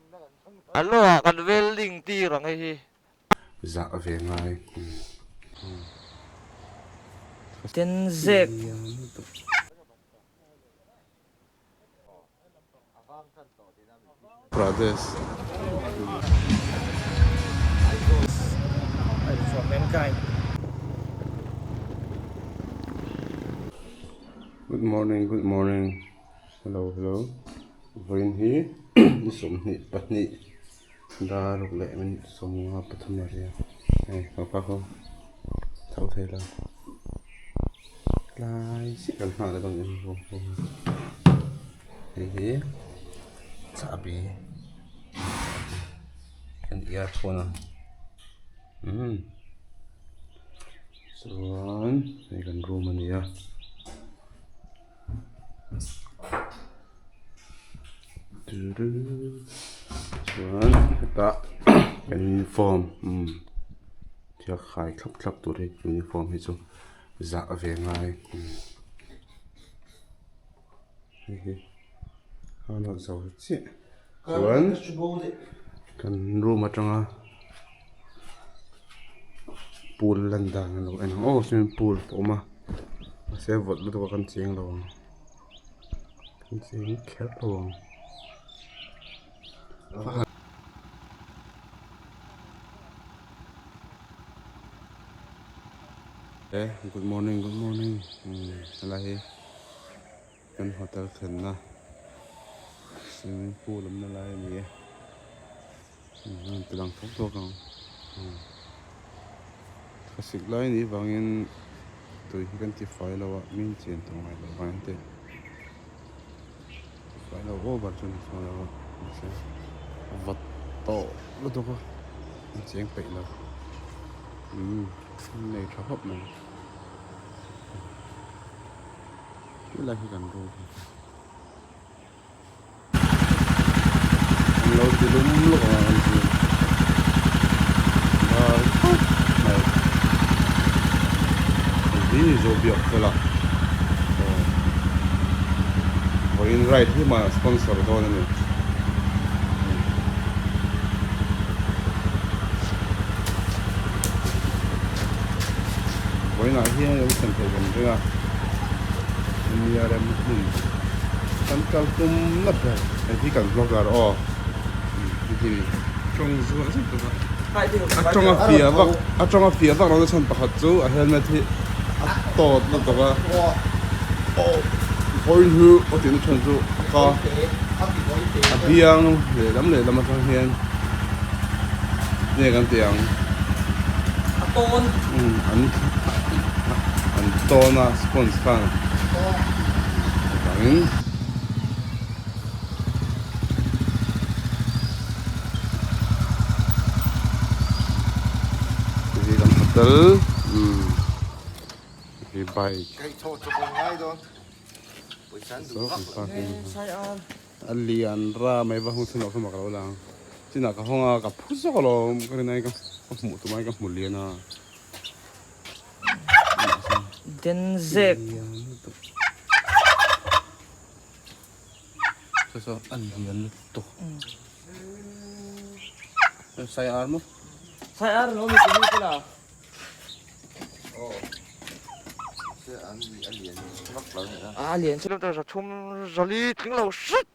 A lawah kan welding tir ang hei hi. Zah ve ngai. Ten zek. Pradesh. Good morning good morning hello hello vawiin hi ni 22 dar ruk leh minute 53 a ria hei ka pa khaw tho thei lo tlai chiah kan nghah leh dawn em hei hi chahbi kan earphone a umm chuan hei kan room a ni a. Chuan hetah uniform umm thil khai thlap thlap tur hi uniform hi chu zah ve ngai hei hi a nawlh zo chiah chuan kan room atanga pool lan dan a lo en ang aw swimming pool a awm a mahse vawt lutuk a kan cheng lo ang kan cheng kher lo ang. Good morning good morning helai hi kan hotel thlenna swimming pool awmna lai a ni e. An ti lang thawk thawk ang khawsik lai anih vangin tui hi kan ti fai lo a min chen tawh ngai loh vangin te ti fai lo over chu a ni chuang lo a mahse a vawt tawh lutuk a an cheng peih lo umm an nei tha khawp mai helai hi kan room. An lo ti lum lawk ang a kan ti var khawp mai hei hi zo biak fel a aw vawiin ride hi mah sponsor dawn a ni. Vawiinah hian lo thlen theih kan ring a nia rem hmun. Kan kal tum na ber hei hi kan vlogger aw hei tawng zuah zet bawk a a tawng a fiah vak a tawng a fiah vak lo na chhan pakhat chu a helmet hi a tawt lutuk a aw vawiin hi aw tihna chhan chu a ka a biang lehlam lehlam atang hian nge kan tih ang an an tawn a sponge khan avangin hei kan hotel hei bike a lian ra mai va hung chhunah kha mak lo lang chinah ka hawng a ka phu zawk alawm ka rin ai ka hmuh tum ai ka hmu lian a Denzek Saw saw a lian lutuk Sai ar maw Sai ar lo mi ti mi te la A lian chu zathum zali tling lo hret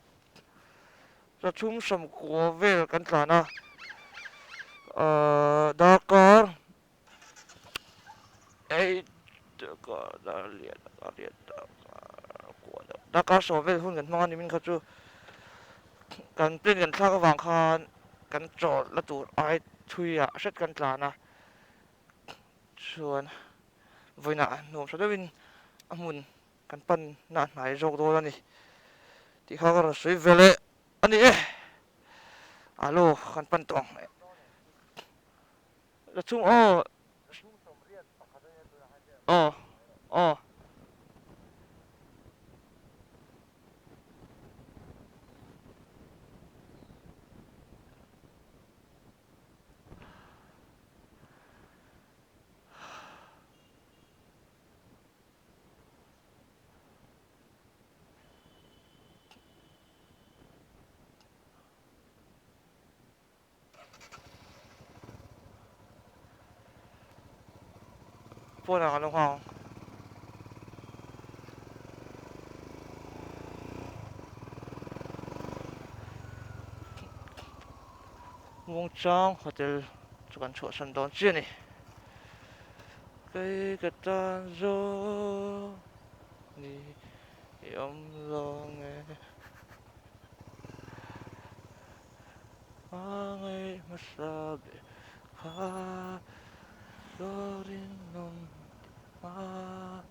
zathum sawmkua vel kan tlan a ahh darkar ei darkar sawm vel hun kan hmang a ni min kha chu kan plane kan thlak avang khan kan chawl la tur ai thui ah hret kan tlan a. Chuan vawiinah nuam tha deuhin a hmun kan pan na a hnai zawk dawn a ni tih kha ka rawn sawi ve leh a ni e. Alo kan pan tawh ang la chhung aw aw aw. Pawnah kan lo nghak ang. Muangchang hotel chu kan chhuahsan dawn chiah a ni. Kei ka tan zawng ni i awm lawng e. Hmangaih hmasa ber kha Zorinawm ti hma.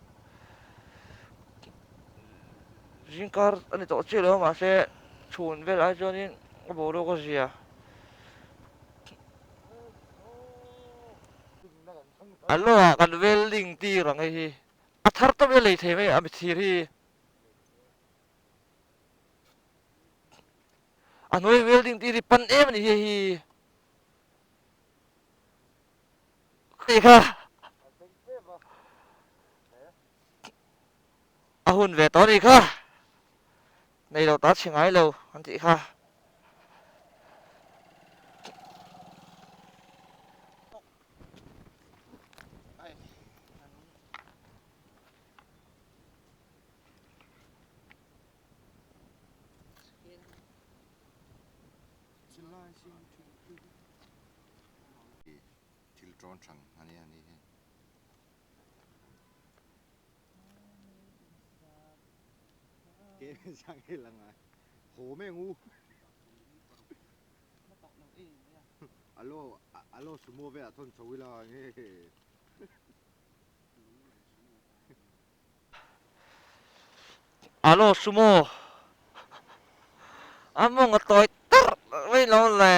Zingkar a ni tawh chiah lo a mahse chhun vel ai chuanin a boruak a zia. A lawah kan welding tir ang hei hi a thar tawp e lei thei mai a mithir hi. A hnuai welding tir hi pan em a ni hei hi. Hei kha a hun ve tawh a ni kha nei lo ta chhe ngai lo an tih kha. Thil tawn thang a nia ni hi. Alo sumo a mawng a tawi tarh mai lo le.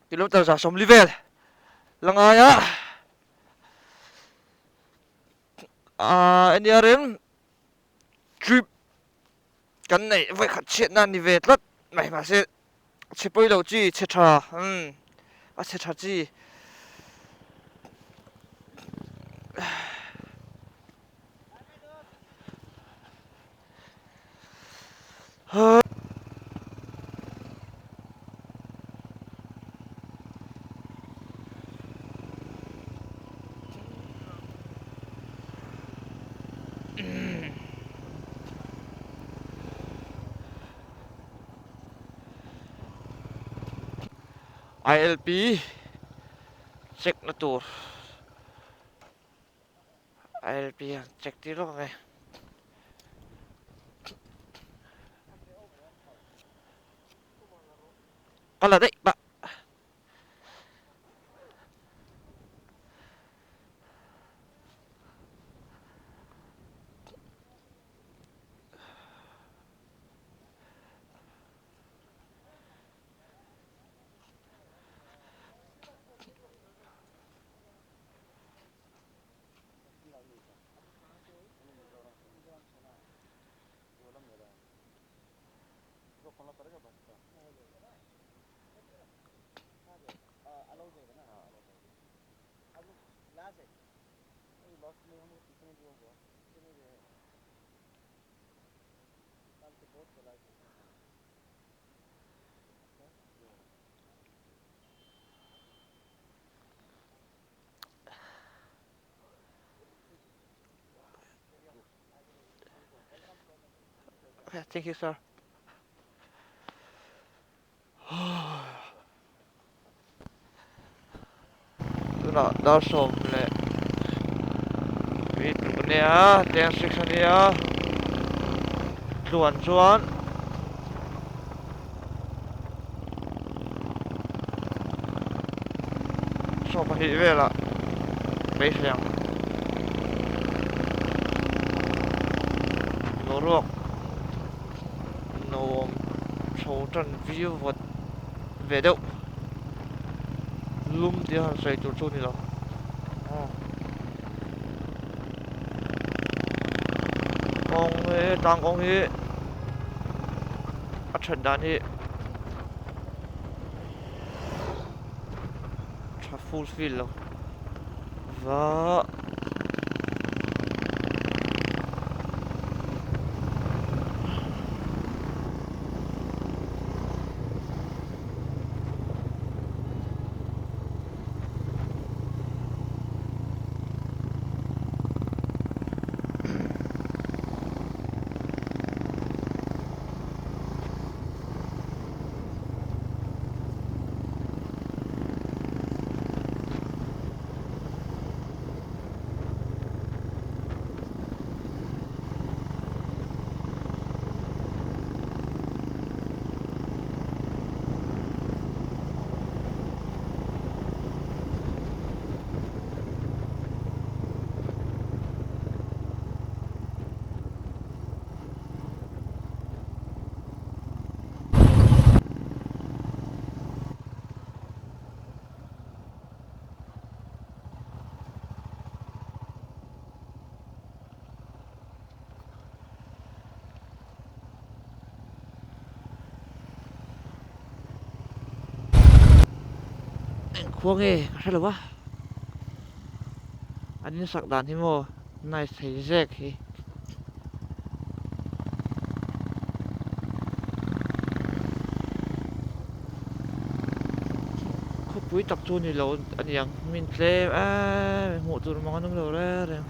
Kilometer 140 vel la ngai a ah eniarin trip kan neih vawikhat chhiatna a ni ve tlat mai mahse chhe pawi lo chi chhe tha umm a chhe tha chi. ILP check na tur ILP an check tir lawk ang e. Ka la daih pah. Thank you sir. Tunah dar sawm leh minute ruk ania 10:06 ania tluan chuan 20 velah beisei ang boruak nuam chho tan viau vat ve deuh lum tia han sawi tur chu a ni lo kawng hi tlang kawng hi a then dan hi tha full fill lo va. khua nge ka hre lo a, an insak dan hi maw nice thei zek hi. Khawpui tak chu ni lo a niang min tlem em em hmuh tur mang an awm lo reng reng.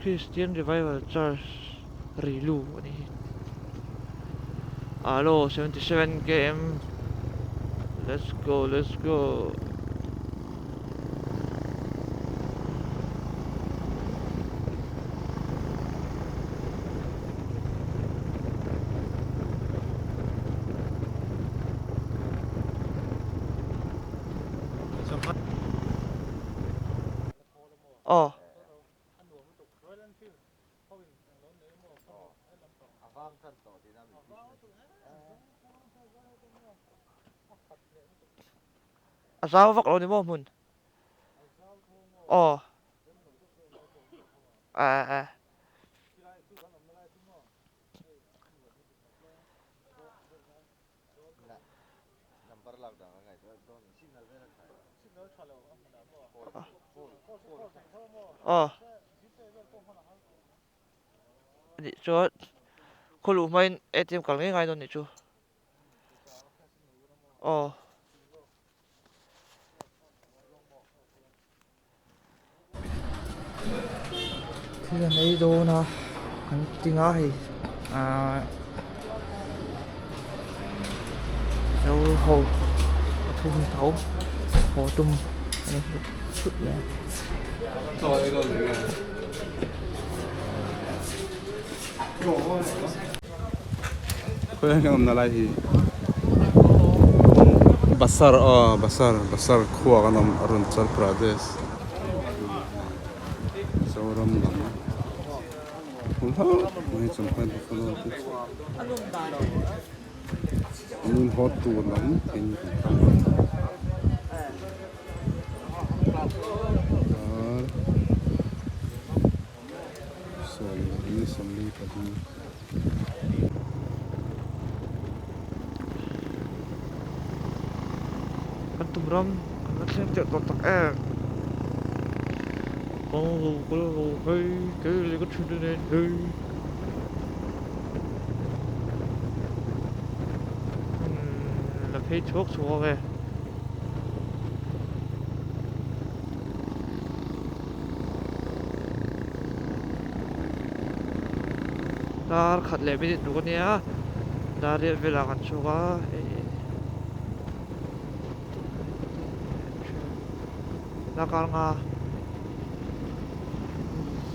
Christian Revival Church Rilu a nih hi. Alo 77 km Let's go let's go. Aw. A zau vak lo ni maw hmun? Aw. A a. Aw. Nih chuan khaw luh hmain ATM kal ngei ngai dawn nih chu. Aw. Thil an ei dawn a kan ti nga hei ahh zo ho pathum tho haw tum a ni thut mai a. Khawi hian awmna lai hi Basar aw Basar Basar khua kan awm Arunachal Pradesh Mizoram lam hmu hlauh mai Champhai Buffalo te chu an in haw tur lam in kan kal a. 24. Kan tum ram kan la thleng teuh tawh tak em. Kawng lo kal lo hei kei leh ka thiante nen hei. Umm la phei chhuak chhuak e. Dar khat leh minute ruk a nia dar riat velah kan chhuak a hei darkar nga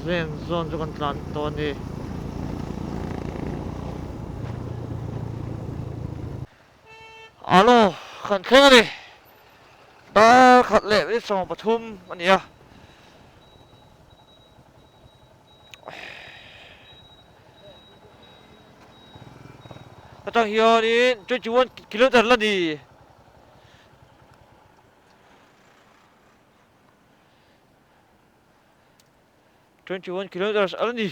zen zawn chu kan tlan tawh a ni. Alo kan thleng a ni. Dar khat leh minute 13 a ni a. Atang hianin 21 kilometer la ni. 21 kilometers a la ni.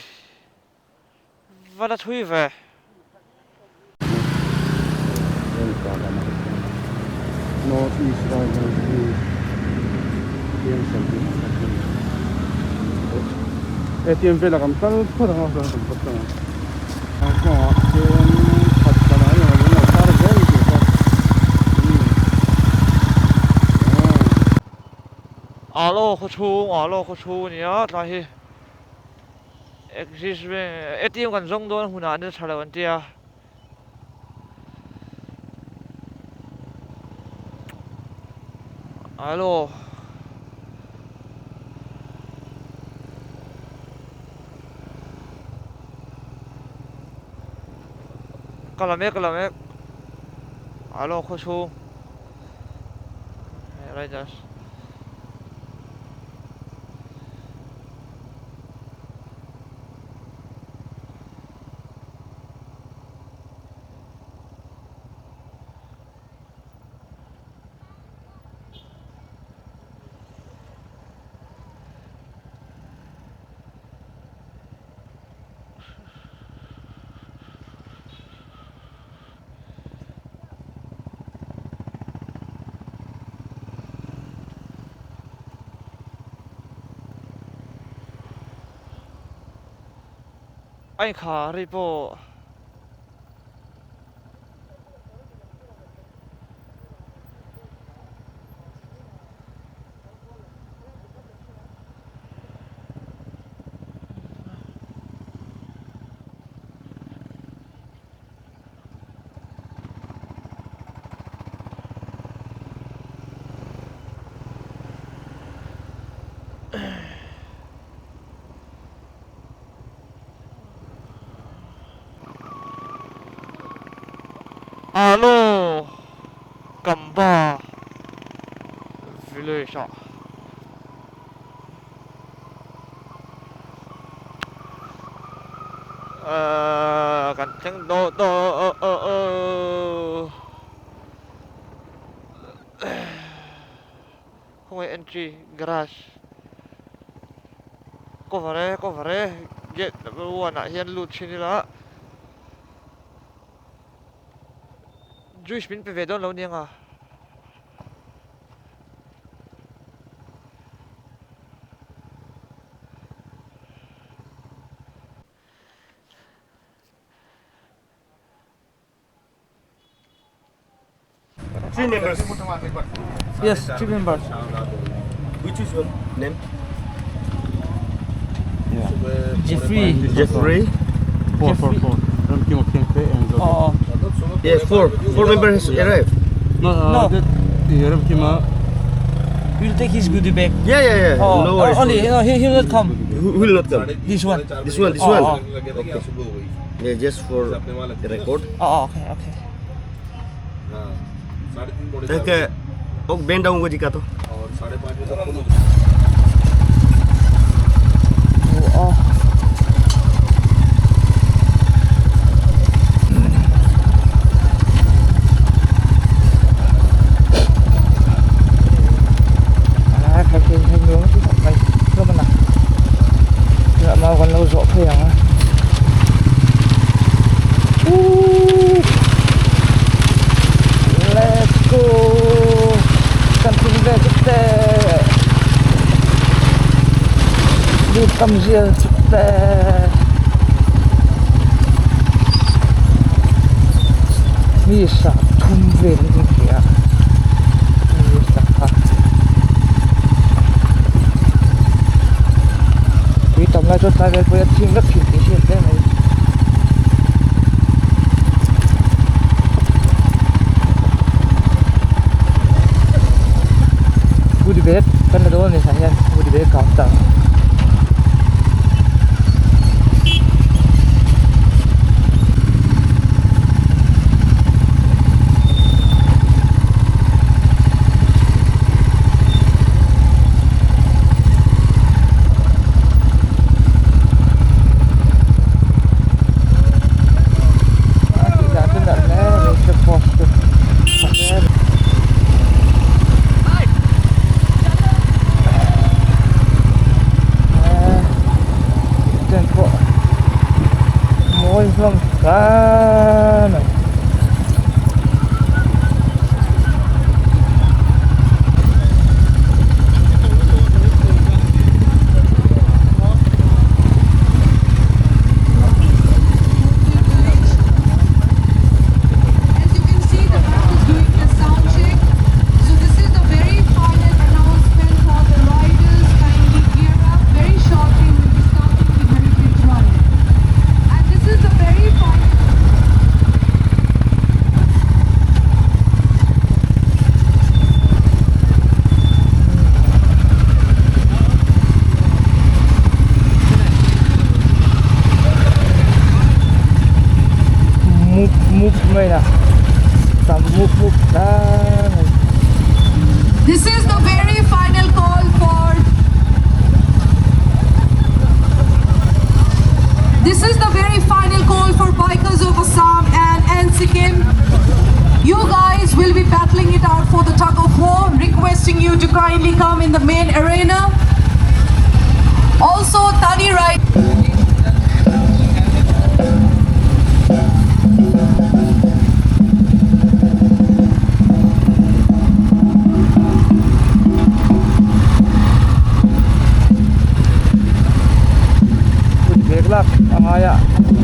Va la thui ve. North East Rival hi ATM ATM velah kan kal phawt ang a chuan kan phawt ang a kawngah chuan khat banah hian an lo tar zel tih kha Alo khaw chhung alo khaw chhung a ni a tlai hi. Axis Bank ATM kan zawng dawn hunah an tha lo an tia. Alo. Ka la mek ka la mek. Alo khaw chhung. Riders. A inkhar rei pawh. Alo Kamba village ah Ahh kan thleng dawh dawh khawngaih entry garage cover e cover e gate number one ah hian lut thin ila juice min pe ve dawn lo nia nga. Three members. Yes, three members. Which is your name? Yeah. Jeffrey. Jeffrey. Four, four, four. Oh. Yes, four. Four members has arrived. No, No. That, Ramkima. We'll take his goodie bag. Yeah, yeah, yeah. Oh, no worries. only no, he will not come. Who will not come? This one. This one, this Oh, one. oh. Okay. Yeah, just for the record. Oh, okay, okay. Okay. Okay, bend down go jika to. Oh. Ah, khai khai khai nướng chứ không phải cơ mà nào. Dạ mau còn lâu rõ phê à. Let's go. Kan thum ve chuk te. Lut tam zia chuk te. Mi sa thum vel in hria. Mi sangha. Tui tam lai chuan tlai vel pawh hi a thim vek thin tih hriat hle mai. Goodie bag kan la dawn a ni tah hian goodie bag counter. A tih dan chu nalh hle mai check post chu tha hle a ni. Tent pawh mawi hlawm hle mai. As you can see, the band is doing the sound check. So this is the very final announcement for the riders. Kindly gear up. Very shortly, we'll be starting the heritage run. And this is the very final. Mup mup mai a tam mup mup hle mai. This is the very final call for This is the very final call for bikers of Assam and, and Sikkim. You guys will be battling it out for the tug of war, requesting you to kindly come in the main arena. Also, Tani Ride. Goodie bag lak a ngai a.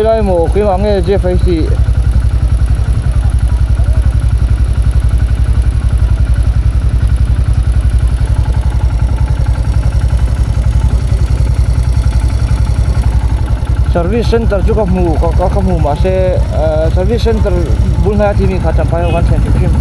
Khawilai maw keimah nge Jeff a hi tih. Service center chu ka hmu ka ka hmu mahse ahh service center bul hnaia tih mi kha champhai ho khan thlen hrim hrim.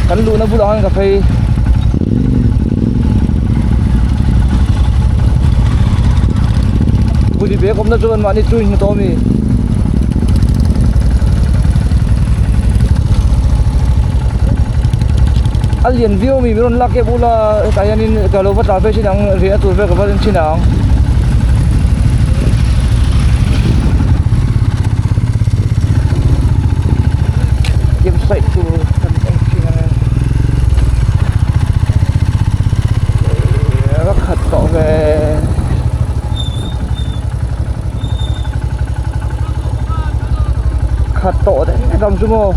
Kan luhna bulah khan ka phei Budi bag awmna chuan mahni chu in hmu tawh ami. A lian viau ami min rawn lak kep ula hetah hianin ka lo va tla ve thin ang riah tur vel ka va en thin ang. Campsite tur kan en thin ang e. A khat tawh ve. Khat tawh daih daih ang chu maw.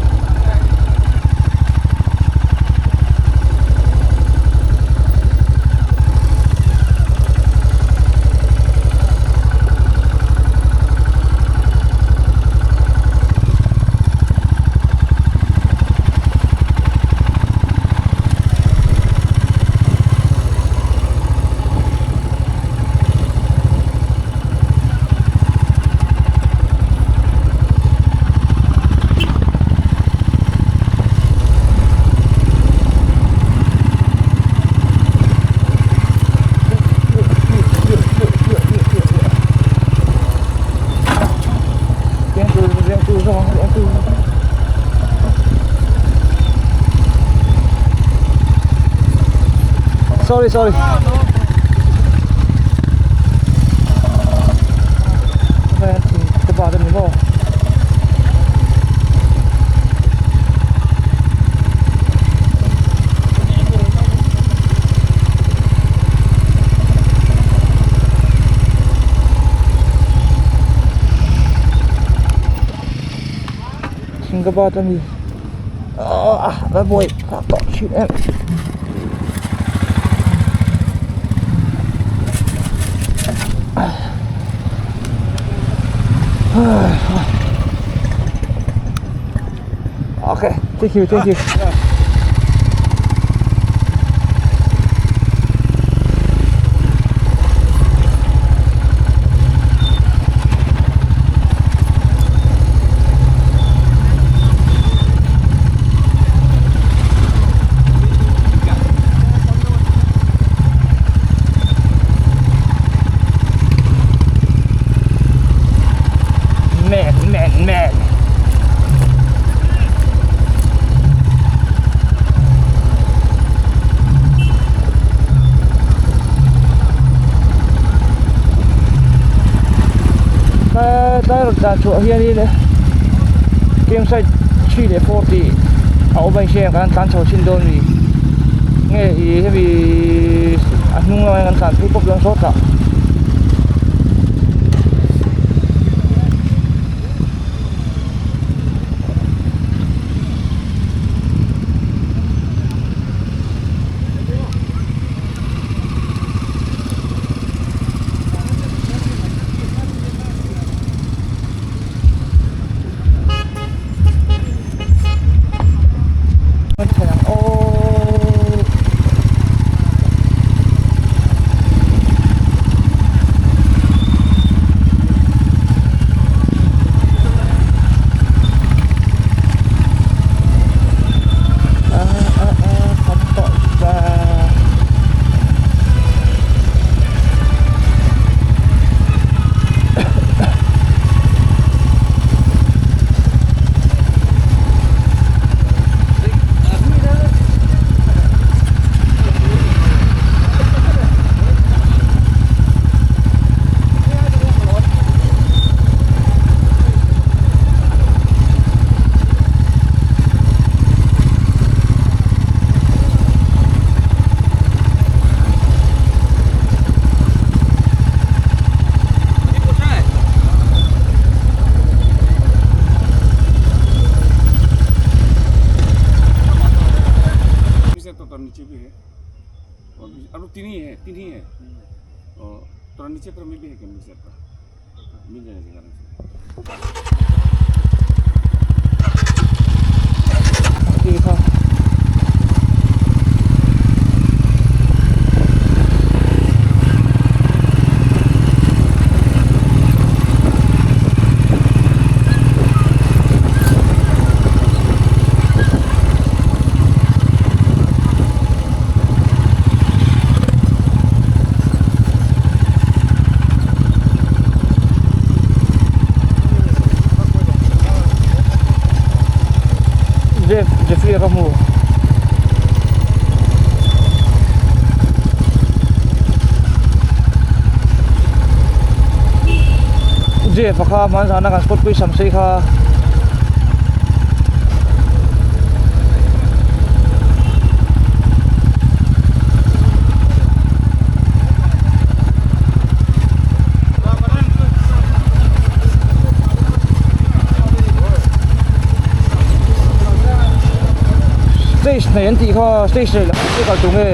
Sorry sorry Singapore a ni ah a buai phah tawh thin em. Okay, thank you, thank you. Man, man, man. Tlai rawn tlan chhuah hianin campsite 3 leh 4 tih a awm a inhriat ang kan tlan chho thin dawn a ni. Nge ih hemi a hnung lamah hian kan tlan phei pawp dawn sawt a. Jeff Jeffrey a ka hmu. Jeff a kha hmanzana kan spot pui sam sei kha. Stage nei an tih kha stage nei lah chu kal tur nge.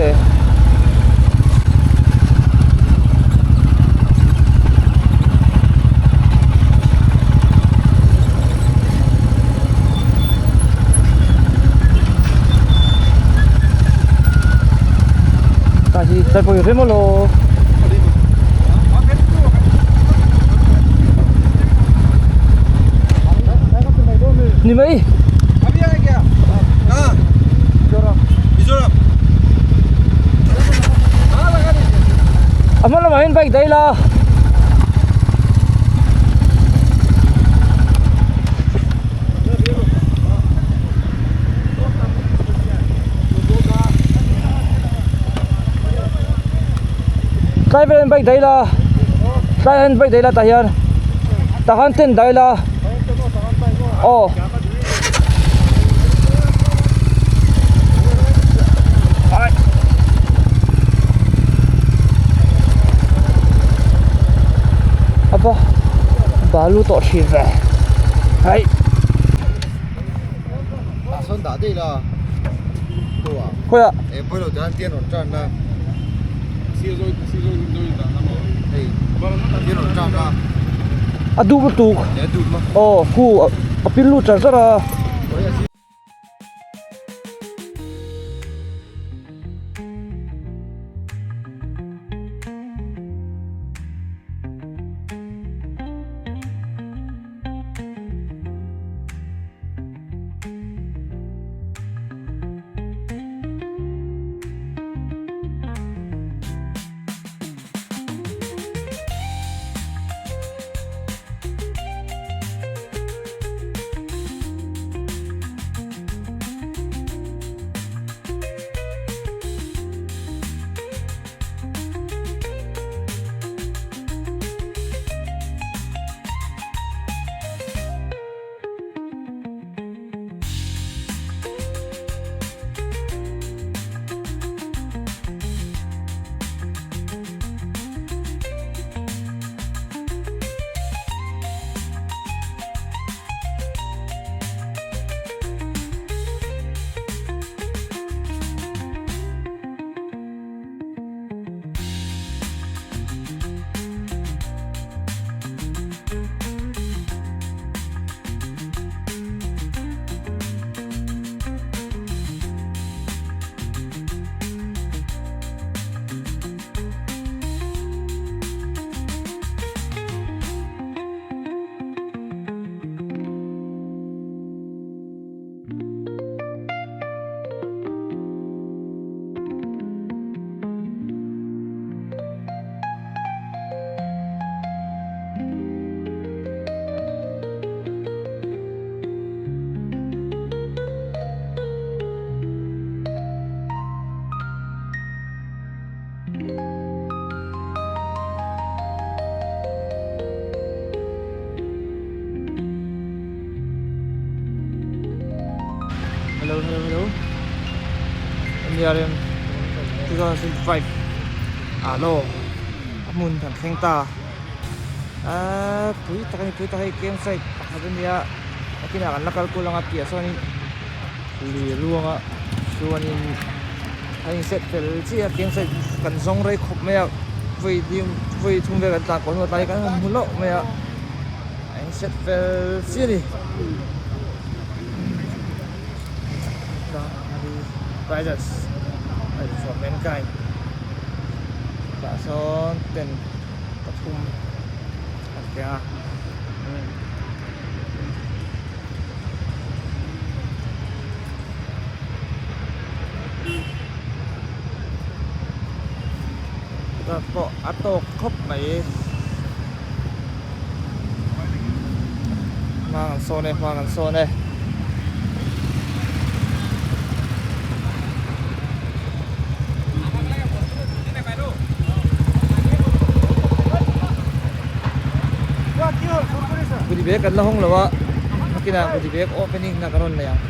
Tah hi tlai pawh hi rem elaw. Ni mai. A hma lamah hian bike daih la. Tlai vel hian bike daih la. Tlai hian bike daih la tah hian. Tah khan tent daih la. Aw. Apa balu tawh thin ve hai sawn dah daih la khawiah eh pawilo tan tian rawn tan la hei tian rawn tan la a duh lutuk aw khu a pil lut char char a. Hello hello hello NDRM 2025 alo a hmun kan thleng ta aaa pui tak a ni pui tak hei campsite pakhat a nia nakinah kan la kal kual anga piah sawn in lui a luang a chuanin a in set fel chiah a campsite. kan zawng rei khawp mai a vawi ding vawi thum vel kan tlan kual hnu a tlai kan han hmu hlauh mai a a in set fel chiah a ni. Riders for mankind tah sawn tent pathum an keng a. Tah pawh a tawk khawp mai hma kan sawn e hma kan sawn e. Goodie bag kan la hawng lo a nakinah goodie bag opening na ka rawn nei ang.